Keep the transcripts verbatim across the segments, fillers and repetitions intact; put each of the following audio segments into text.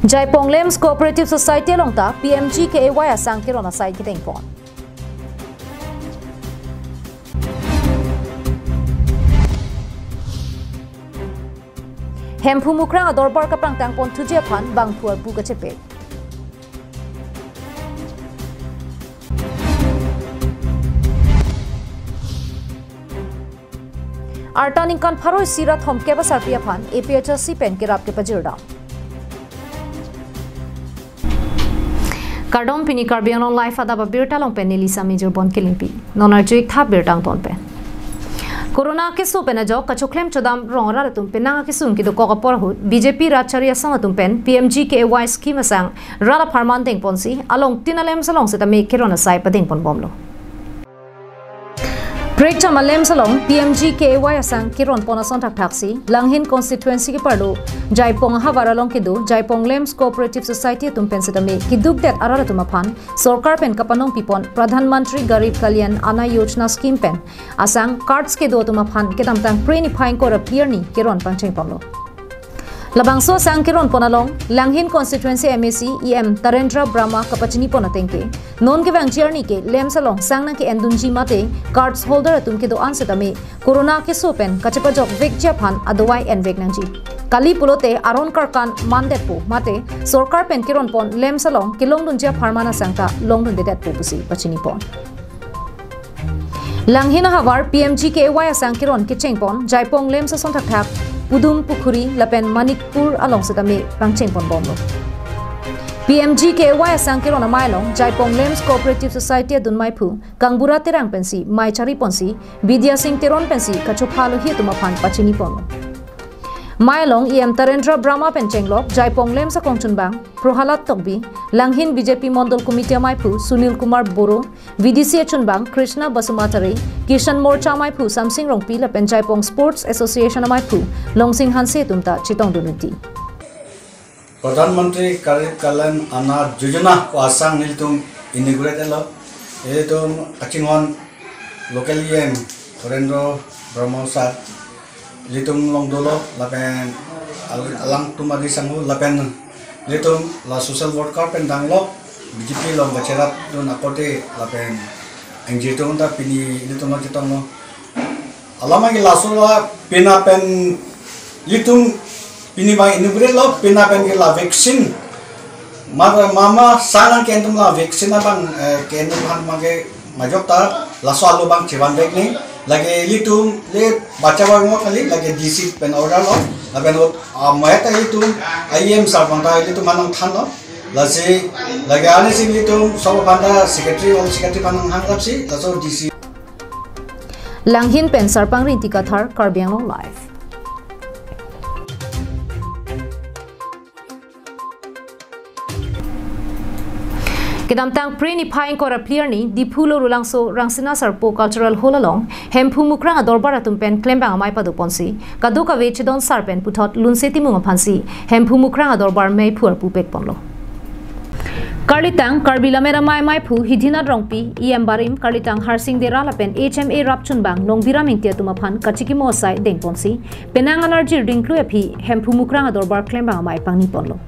Jaipong LAMPS Cooperative Society along ta P M G K A Y asang keron asai kedengpon. Hemphu Mukrang adorbar kapangtangpon thuji aphan bangphu arpu kachepek. Arta ningkan pharo isi ra thomkep asarpi aphan A P H L C pen kerap kepajirdam. Kardom, pini Karbi Anglong Live adap abirta along pen neli Sami Jirbon Kilingpi. Non arju-ik tha birta angton pen. Corona keso pen ajok kachoklem chodam rong arat atum penang akesung kedokok apor ahut B J P rat chari asong atum pen P M G K A Y scheme asang rat apharman dengponsi along tin a-LAMPS along setame keron asai padengponbomlo. Prekjam a-LAMPS along P M G K A Y asang keronpon ason thakthaksi Langhin constituency keparlo Jaipong ahavar along kedo Jaipong LAMPS Cooperative Society atum pen setame keduk det arat atum aphan sorkar pen kapanongpipon Pradhan Mantri Garib Kalyan Anna Yojana scheme pen asang cards kedo atum aphan kedamtang Phre niphai ingkoi ra phli arni keron pangchengponlo. Labangso asang keronpon along Langhin constituency M A C E M Tarendra Brahma kapachinipon ateng ke, non kevangji arni ke LAMPS along sang nangke-endunji mate cards holder atum kedo-an setame corona keso pen kachepajokvekji aphan adovai envek nangji. Kali pulote aron karkan mandetpo mate sorkar pen keronpon LAMPS along kelongdunji apharman asang ta longdundedetpo pusi pachinipon. Langhin ahavar P M G K A Y asang keron kechengpon Jaipong LAMPS ason thakthak Pudum Pukhuri lapen Manikpur along setame pangchengponbomlo. P M G K A Y asang keron amei along Jaipong LAMPS Cooperative Society adun meiphu Kangbura Terang pensi mei chariponsi Bidya Singh Teron pensi kachopha alohi atum aphan pachiniponlo. Mei along E M Tarendra Brahma pen chenglok Jaipong LAMPS akongchunbang Prohalad Tokbi, Langhin B J P Mondol Committee ameiphu Sunil Kumar Boro, V D C achunbang Krishna Basumatary, Kisan Morcha ameiphu Samsing Rongpi lapen Jaipong Sports Association ameiphu Longsing Hanse atum ta chetongdun rinti. Pradhan Mantri Garib Kalyan Anna Yojana ko asang nelitum inaugurate lo. Ilitum kachinghon local E M Tarendra Brahma sir, ilitum along dolo lapen al-, alangtum adi sangho lapen ilitum la social worker pen danglo B J P along kacherapdun akorte lapen N G O atum ta pini ilitum along chetonglo. Alam ke laso la pina pen ilitum pini abang inaugurate lo, pina pen ke la vaccine. Mar mama sang nangke-endun la vaccine abang, eh, ke-endun aphan mage majok ta laso alo abang chevanvek nang. Lake ilitum le bacha abang mo kali, lake D C pen order lo. Lapen ot, ah, maya ta ilitum I M sir abang ta ilitum aphan nangthanlo. Lasi, lake ani si ilitum sob aphan ta secretary, all secretary aphan nanghangrapsi, laso D C. Langhin pen Sarpang Rinti Kathar, Karbi Anglong Live. Kedamtang Phre niphai ingkoi ra phli arni Diphu Lorulangso Rangsina Sarpo Cultural Hall along Hemphu Mukrang adorbar atum pen klembang amei padoponsi kadokave chedon sar pen puthot Lunse Timung aphansi Hemphu Mukrang adorbar meiphu arpu pekponlo. Karlitang Karbi Lammet Amei ameiphu Hidinath Rongpi, E M barim Karlitang Harsing Dera lapen H M A rapchunbang Longbiram Ingti atum aphan kachikimo asai dengponsi penang anarjir dingklui aphi Hemphu Mukrang adorbar klembang amei pangniponlo.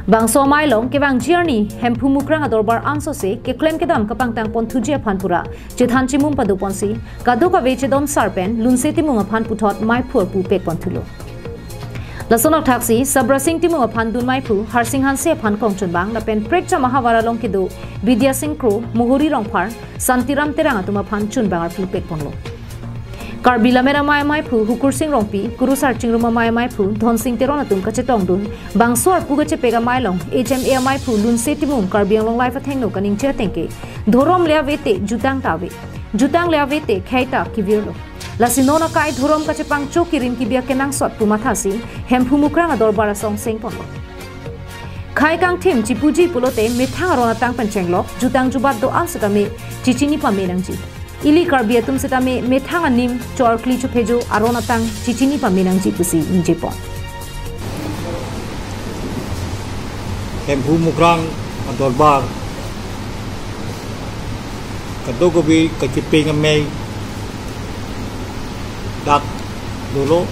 Bangso amei along kevangji arni Hemphu Mukrang adorbar ansose keklem kedam kapangtangpon thuji aphan pura chethan chimum padoponsi kadokave chedon sar pen Lunse Timung aphan puthot meiphu arpu pekponthulo. Lason thakthaksi Sabrasing Timung aphan dun meiphu, Harsing Hanse aphan kongchunbang lapen prekjam ahavar along kedo Bidya Singh Kro, Mohori Rongphar, Santiram Terang atum aphan chunbang arpu pekponlo. Karbi Lammet Amei ameiphu Hukursing Rongpi, Kurusar Chingrum Amei ameiphu Dhonsing Teron atum kachetongdun bangso arpu kachepek amei along H M A ameiphu Lunse Timung Karbi Anglong Live athengno kaningje ateng ke, dhorom le ave te jutang ta ave, jutang le ave te khei ta kevirlo. Lasi non akai dhorom kachepangcho kirim kibiak kenangsot pu mathasi Hemphu Mukrang adorbar asong sengponlo. Khei kangthim chipuji pulote methang aron atang pen chenglok, jutang jubat do-an setame chichini pame nangji. Ili Karbi atum setame methang anim chorkli chophejo aron atang chichini pame nangji pusi ningjepon. Hemphu Mukrang adorbar kadokave kachepeng amei dak dolo,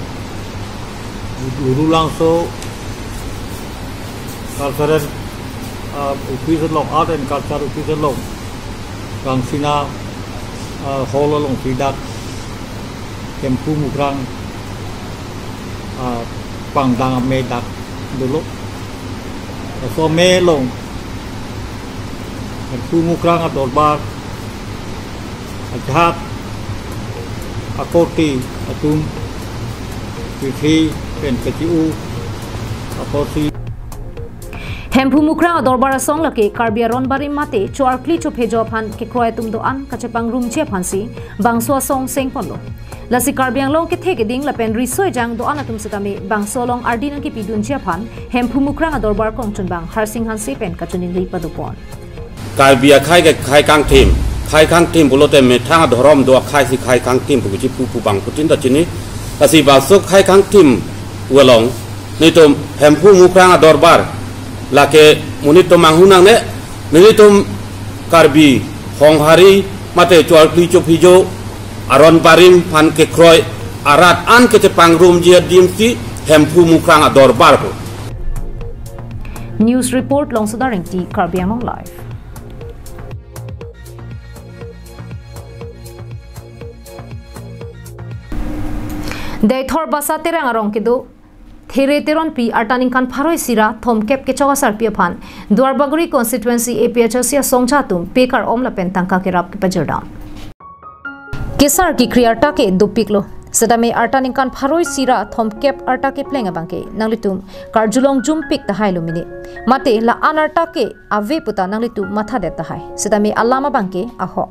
Lorulangso Cultural, ah, office along, Art and Culture Office along, Gangsina, ah, Hall alongsi dak Hemphu Mukrang, ah, pangdang ame dak dolo. Laso ame along Hemphu Mukrang adorbar ajahak akorte atum pithi pen kachi-u apotsi. Hemphu Mukrang adorbar asong lake Karbi aron barim mate cho-arkli chophejo aphan kekroi atum do-an kachepangrumji aphansi bangso asong sengponlo. Lasi Karbi Anglong kethe keding lapen riso ejang do-an atum setame bangso along ardi nangkepidunji aphan Hemphu Mukrang adorbar kongchunbang Harsing Hanse pen kachiningri padopon. Karbi akhai ke khai kangthim, khai kangthim pulote methang adhorom do akhai si khai kangthim pu kechipu pu bangphutin ta chini. Lasi bangso khai kangthim along nelitum Hemphu Mukrang adorbar lake monit atum manghunangne, nelitum Karbi Honghari mate cho-arkli chophejo aron barim aphan kekroi arat an kachepangrumji adimsi Hemphu Mukrang adorbar pu. News report, Longsoda Rengti, Karbi Anglong Live. Deithor Basa Terang arong kedo There Teronpi arta ningkan pharo isi ra thomkep kechok asarpi aphan Duarbagori constituency A P H L C asongja atum pekar om lapen tangka kerap kepajirdam. Kesar kekri arta ke dopiklo. Setame arta ningkan pharo isi ra thomkep arta kepleng abangke nanglitum karjulong jumpik tahailo mene. Mate la-an arta ke ave puta nanglitum mathadet tahai. Setame alam abangke ahok.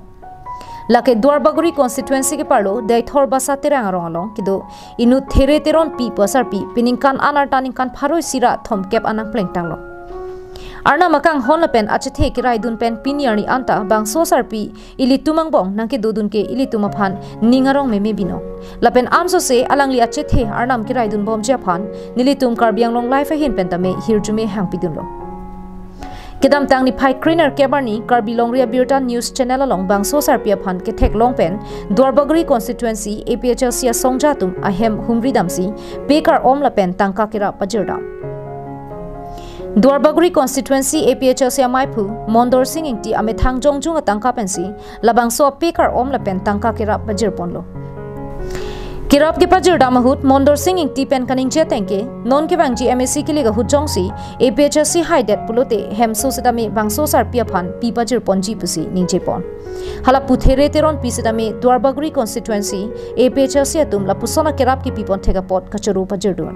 Lake Duarbagori constituency keparlo Deithor Basa Terang arong along kedo inut There Teronpi pu asarpi peningkan an arta ningkan pharo isi ra thomkep an nangplengtanglo. Arnam akanghon lapen achethe keraidun pen pini arni anta bangso asarpi ilitum angbong nangkedodun ke ilitum aphan ning arong meme binong. Lapen ansose alangli achethe arnam keraidunbomji aphan nelitum Karbi Anglong Live ahin pen tame hirjume hangpidunlo. Kedamtang niphai krenerkep arni Karbi Longri Abirta News Channel along bangso asarpi aphan ketheklong pen Duarbagori constituency A P H L C asongja atum ahem humridamsi pekar om lapen tangka kerap pajirdam. Duarbagori constituency A P H L C amaiphu Mondor Sing Ingti amethang jongjung atangka pensi labangso apekar om lapen tangka kerap pajirponlo. Kerap kepajirdam ahut Mondor Sing Ingti pen kaningje atengke, non kevangji M A C kilik ahut jongsi A P H L C haidet pulote hemso setame bangso asarpi aphan pi pajirponji pusi ningjepon. Hala pu There Teronpi setame Duarbagori constituency A P H L C atum lapuson akerap kepipon thek apot kachoro pajirdun.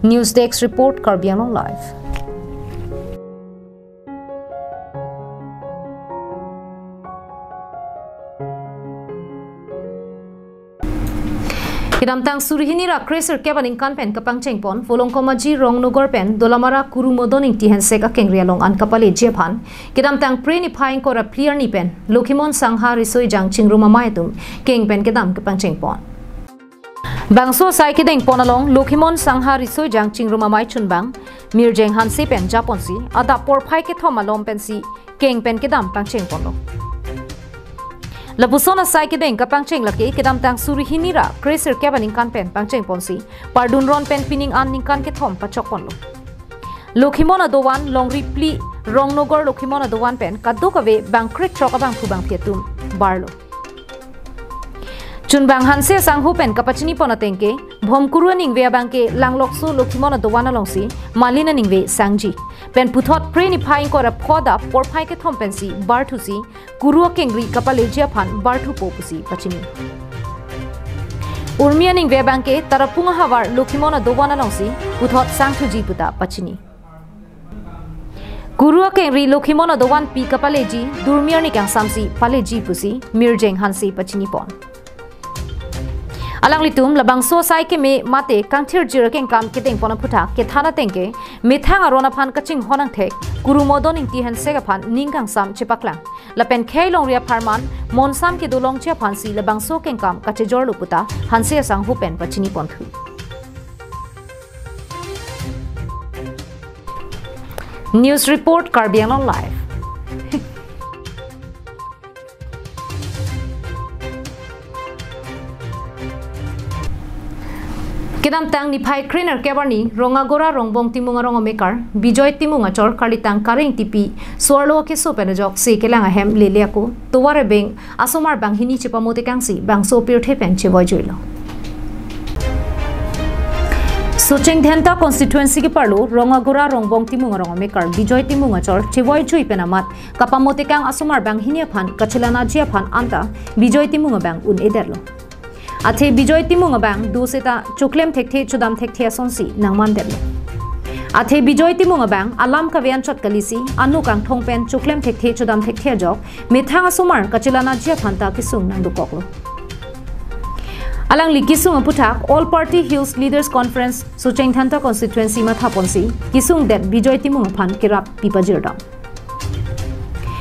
News Desk Report, Karbi Anglong Live. Kedamtang suri hini ra kresirkep aningkan pen kapangchengpon Volongkom Aji Rongnogor pen Dolamara Kuru Modon Ingti Hensek akengri along an kapaleji aphan kedamtang Phre niphai ingkoi ra phli arni pen Lokhimon Sangha Riso Ejang Chingrum Amei atum keng pen kedam kapangchengpon. Bangso asai kedengpon along Lokhimon Sangha Riso Ejang Chingrum Amei chunbang Mirjeng Hanse pen japonsi adap porphai kethom alom pensi keng pen kedam pangchengponlo. Lapuson asai kedeng kapangcheng lake kedamtang suri hini ra kresirkep aningkan pen pangchengponsi pardunron pen pining an ningkan kethom pachokponlo. Lokhimon adovan Longri Phli Rongnogor Lokhimon adovan pen kadokave bangkre throk abangphu bangphi atum barlo. Chunbang Hanse asangho pen kapachinipon atengke, Bhomkuru aningve abangke Langlokso Lokhimon adovan alongsi Malin aningve sangji. Pen puthot Phre niphai ingkoi ra pho adap porphai kethom pensi barthusi Kuru akengri kapaleji aphan barthupo pusi pachini. Urmi aningve abangke Tarapung ahavar Lokhimon adovan alongsi puthot sangthuji puta pachini. Kuru akengri Lokhimon adovan pi kapaleji, Durmi arni kangsamsi paleji pusi Mirjeng Hanse pachinipon. Alanglitum labangso asai keme mate kangthirjir akengkam kedengpon aphuthak kethan atengke, methang aron aphan kachinghon angthek Kuru Modon Ingti Hensek aphan ning kangsam chepaklang. Lapen khei longri apharman monsam kedolongji aphansi labangso kengkam kachejorlo puta Hanse asangho pen pachiniponthu. News Report, Karbi Anglong Live. Kedamtang niphai krenerkep arni Rongagora Rongbong Timung arong amekar Bijoy Timung achor karlitang Kareng Tipi, Swarlo akeso pen ajok se kelang ahem lele ako, tovar ebeng asomar banghini chepamotekangsi bangso pirthe pen chevoijuilo. Socheng Dhenta constituency keparlo Rongagora Rongbong Timung arong amekar Bijoy Timung achor chevoijui pen amat kapamotekang asomar banghini aphan kachelanaji aphan anta Bijoy Timung abang un-edetlo. Athe Bijoy Timung abang do seta choklem thekthe chodam thekthe asonsi nangmandetlo. Athe Bijoy Timung abang alam kave anchot kalisi ano kangthong pen choklem thekthe chodam thekthe ajok methang asomar kachelanaji aphan ta kesung nangdokoklo. Alangli kesung aphuthak All Party Hills Leaders Conference Socheng Dhenta constituency mathaponsi kesungdet Bijoy Timung aphan kerap pipajirdam.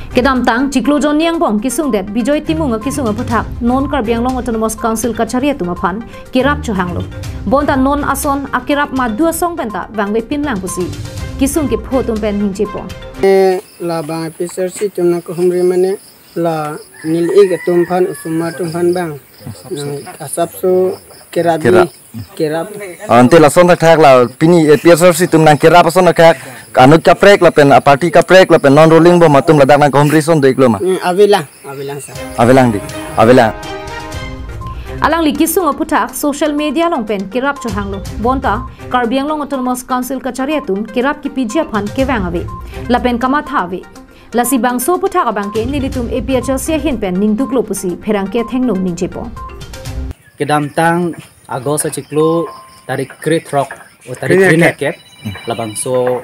Kedamtang chiklo Jonni angbong kesungdet Bijoy Timung akesung aphuthak non Karbi Anglong Autonomous Council kachari atum aphan kerap chohanglo. Bonta non ason akerap madu asong penta vangvepinlang pusi kesung kepho atum pen ningjepo. Eh, labang A P H L C atum nangkehumri mane la neli-ik atum aphan, osomar atum aphan bang nang asapso kerap Kerap. di, kerap. Ante lason thakthak la pini A P H L C atum nangkerap ason thakthak, anut kaprek lapen a party kaprek lapen non ruling bom atum ladak nangkehumri ason do-iklo ma? Hmm, avelang, avelang sir. Avelang di, avelang. Alangli kesung aphuthak social media along pen kerap chohanglo. Bonta Karbi Anglong Autonomous Council kachari atum kerap kepiji aphan kevang ave lapen kamatha ave. Lasi bangso aphuthak abangke nelitum A P H L C ahin pen ningduklo pusi pherangke athengno ningjepo. Kedamtang August achiklo tarik krethrok, o tarik Krenerkep. krenerkep, labangso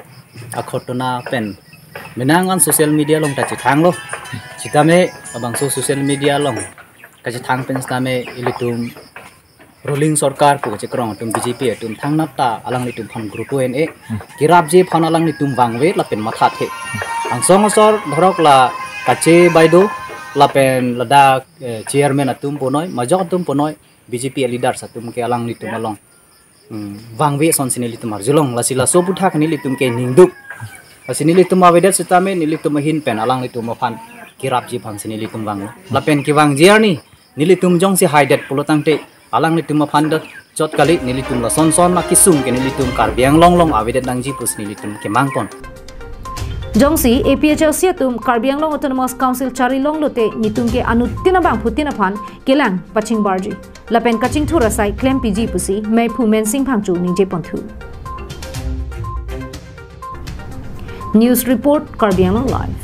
akhotona pen menang an social media along ta chethanglo. Sitame labangso social media along kachethang pen sitame ilitum ruling sorkar pu kachekrong atum B J P atum thangnat ta alanglitum aphan grupo N A kerapji aphan alanglitum vangve lapen mathathe. Angsong asor dhorok la kache baido lapen ladak, eh, chairman atum punoi, majok atum punoi, B J P leaders atum ke alanglitum along, hmm, vangve asonsi nelitum arjulong, lasi laso aphuthak nelitum ke ningduk. Lasi nelitum avedet sitame nelitum ahin pen alanglitum aphan kerapji aphansi nelitum vanglo. Lapen kevangji arni nelitum jongsi haidet pulo tangte alanglitum aphan dak chot kali, nelitum lason son akesung ke nelitum Karbi Anglong along avedet nangji pusi nelitum kemangpon. Jongsi A P H L C atum Karbi Anglong Autonomous Council charilong lote nelitum ke anuttin abangphutin aphan kelang pachingbarji lapen kachingthur asai klempiji pusi Meiphu Mensing Phangcho ningjeponthu. News report, Karbi Anglong Live.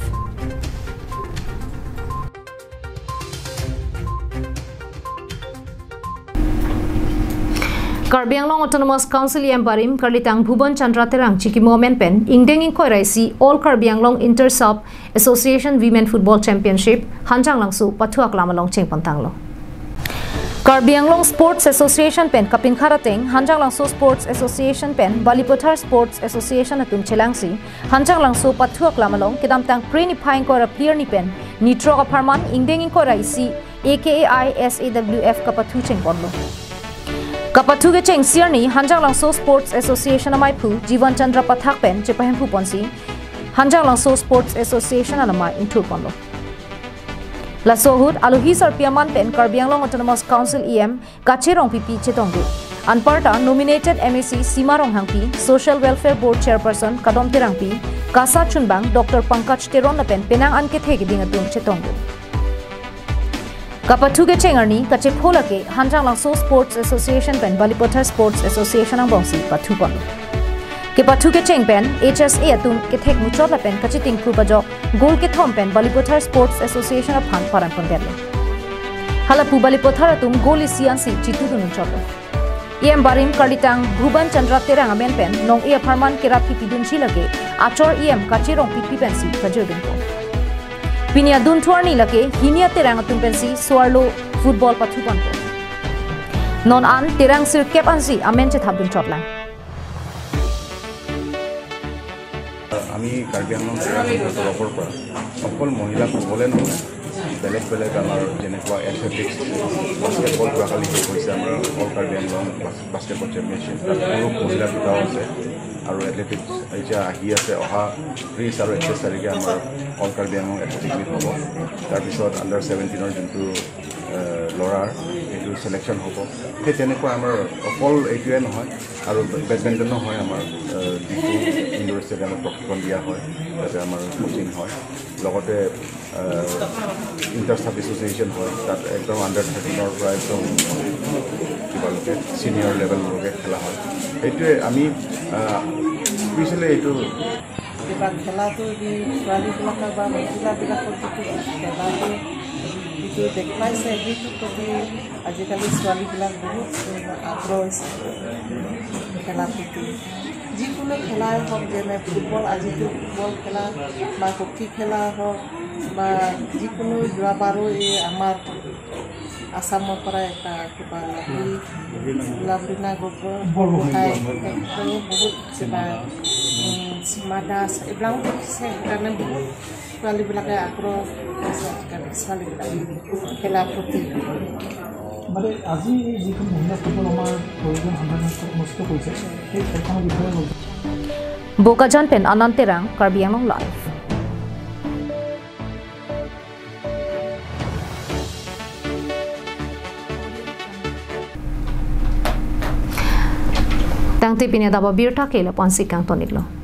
Karbi Anglong Autonomous Council E M barim karlitang Bhuban Chandra Terang chikimo amen pen ingdeng ingkoi ra isi All Karbi Anglong Inter Sub Association Women Football Championship Hanjanglangso pathuaklam along chingpantanglo. Karbi Anglong Sports Association pen kapinkhat ateng Hanjanglangso Sports Association pen Balipathar Sports Association atum chelangsi Hanjanglangso pathuaklam along kedamtang Phre niphai ingkoi ra phli arni pen nithrok apharman ingdeng ingkoi ra isi A K A I S A W F kapathu chengponlo. Kapathu kecheng isi arni Hanjanglangso Sports Association amaiphu Jivan Chandra Pathak pen chepahemphuponsi Hanjanglangso Sports Association anamai ingthurponlo. Laso ahut alohi sarpi aman pen Karbi Anglong Autonomous Council E M Kache Rongpipi chetongdun. Anparta nominated M A C Sima Ronghangpi, Social Welfare Board Chairperson Kadom Terangpi, KASA chunbang Doctor Pankaj Teron lapen penang an kethe keding atum chetongdun. Kapathu kecheng arni kachepho lake Hanjanglangso Sports Association pen Balipathar Sports Association angbongsi pathupon. Kepathu kecheng pen H S A atum kethek muchot lapen kachiting kru pajok goal kethom pen Balipathar Sports Association aphan paran pondetlo. Halapu Balipathar atum goal isi ansi chitudun unchotlo. E M barim karlitang Bhuban Chandra Terang amen pen nong-e apharman kerap kipidunji lake achor E M Kache Rongpipi pensi pajirdunpo. Pini adunthu arni lake hini aterang atum pensi Swarlo football pathuponpo. Non an terang sirkep ansi amen chethapdunchotlang. আমি কাৰ্বি আংলং ক্ৰীড়া সংঘৰ তৰফৰ পৰা অকল মহিলা ফুটবলে নহয়, বেলেগ বেলেগ আমাৰ যেনেকুৱা এথলেটিক্স, বাস্কেটবল, যোৱাকালি শেষ হৈছে আমাৰ অল কাৰ্বি আংলং বাছ-, বাস্কেটবল চেম্পিয়নশ্বিপ, তাত পুৰুষ মহিলা দুটাও আছে আৰু এথলেটিক্স এতিয়া আহি আছে, অহা ত্ৰিছ আৰু একত্ৰিছ তাৰিখে আমাৰ অল কাৰ্বি আংলং এথলেটিক মিট হ'ব। তাৰপিছত আণ্ডাৰ ছেভেণ্টিনৰ যোনটো, এ, ল'ৰাৰ এইটো ছিলেকশ্যন হ'ব। সেই তেনেকুৱা আমাৰ অকল এইটোৱে নহয়, আৰু বেডমিণ্টনো হয় আমাৰ, আহ, ডিফু ইনডোৰ ষ্টেডিয়ামত প্ৰশিক্ষণ দিয়া হয়, তাতে আমাৰ কোচিং হয়, লগতে, আহ, ইণ্টাৰ ছাব এছ'চিয়েশ্যন হয়, তাত একদম আণ্ডাৰ থাৰ্টিনৰ পৰা একদম কিবালৈকে ছিনিয়ৰ লেভেললৈকে খেলা হয়। সেইটোৱে আমি, আহ, স্পেচিয়েলি এইটো কিবা খেলাটো যি ছোৱালীবিলাকৰ বা মহিলাবিলাকৰ যিটো খেলাটো যিটো দেখুৱাইছে, সেইটো প্ৰতি আজিকালি ছোৱালীবিলাক বহুত আগ্ৰহ হৈছে খেলাৰ প্ৰতি। যিকোনো খেলাই হওক, যেনে ফুটবল, আজিতো ফুটবল খেলা বা হকী খেলা হওক বা যিকোনো, যোৱাবাৰো এই আমাৰ আছামৰ পৰা এটা কিবা লাভলি-, লাভলীনা গগৈ, বৰগোহাঁই। বৰগোহাঁই, তেখেতেও বহুত কিবা, উম, সীমা দাস, এইবিলাকো দেখিছে। সেইকাৰণে বহুত ছোৱালীবিলাকে আগ্ৰহ হৈছে আজিকালি ছোৱালীবিলাক খেলাৰ প্ৰতি। মানে আজি এই যিখন মহিলা ফুটবল আমাৰ প্ৰয়োজন সন্ধান অনুষ্ঠিত কৰিছে, সেই খেলখনৰ বিষয়ে অলপ Bokajan pen Anand Terang, Karbi Anglong Live. Tangte pini adap abirta ke lapu-ansi kangton-iklo.